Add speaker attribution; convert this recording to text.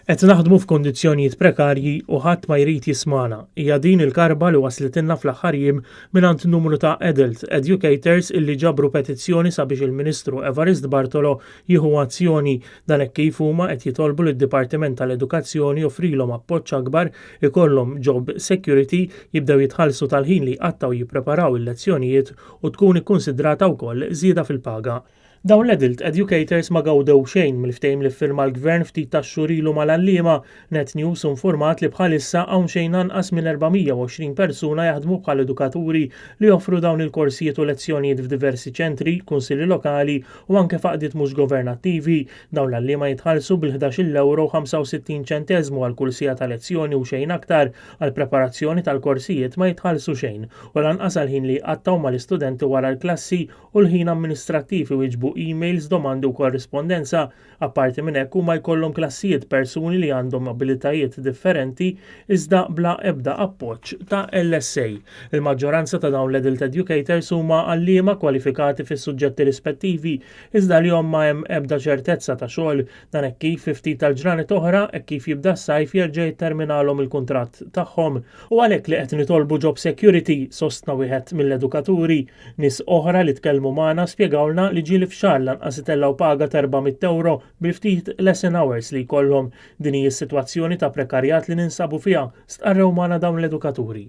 Speaker 1: Qed naħdmu f'kundizzjonijiet prekarji u ħadd ma jrid jismagħna. Hija din il-karba li waslitilna fl-aħħar jiem mingħand numru ta' adult educators illi ġabru petizzjoni sabiex il-Ministru Evarist Bartolo jieħu azzjoni. Dan hekk kif huma qed jitolbu lid-Dipartiment tal-Edukazzjoni joffrilhom appoġġ akbar, ikollhom job security, jibdew jitħallsu tal-ħin li jqattgħu jippreparaw il-lezzjonijiet u tkun ikkunsidrata wkoll żieda fil-paga. Dawn l-adult educators ma gawdew xejn mill-ftehim li ffirma l-Gvern ftit tax-xhur ilu mal-għalliema. Net News informat li bħalissa hawn xejn anqas minn 420 persuna jaħdmu bħal edukaturi li joffru dawn il-korsijiet u lezzjonijiet f'diversi ċentri, kunsilli lokali u anke f'għaqdiet mhux governattivi. Dawn l-għalliema jitħallsu bil-11 euro 65 ċenteżmu għal kull siegħa ta' lezzjoni u xejn aktar. Għal preparazzjoni tal-korsijiet ma jitħallsu xejn u lanqas għal ħin li jqattgħu mal-istudenti wara l-klassi u l-ħin amministrattiv iwieġbu emails, domandi u korrispondenza. Apparti minn hekk, huma jkollhom klassijiet persuni li għandhom abilitajiet differenti iżda bla ebda appoġġ ta' LSA. Il-maġġoranza ta' dawn l-adult educators huma għalliema kwalifikati fis-suġġetti rispettivi iżda li ma hemm ebda ċertezza ta' xogħol. Dan hekk kif fi ftit tal-ġranet oħra, hekk kif jibda s-sajf, jerġa' jitterminalhom il-kuntratt tagħhom. U għalhekk li qed nitolbu job security, sostna wieħed mill-edukaturi. Nies oħra li tkellmu magħna spjegawlna li ġieli f'xahar lanqas itellgħu paga ta' 400 euro bil-ftit lesson hours li jkollhom. Din hi s-sitwazzjoni ta' prekarjat li ninsabu fiha, stqarrew magħna dawn l-edukaturi.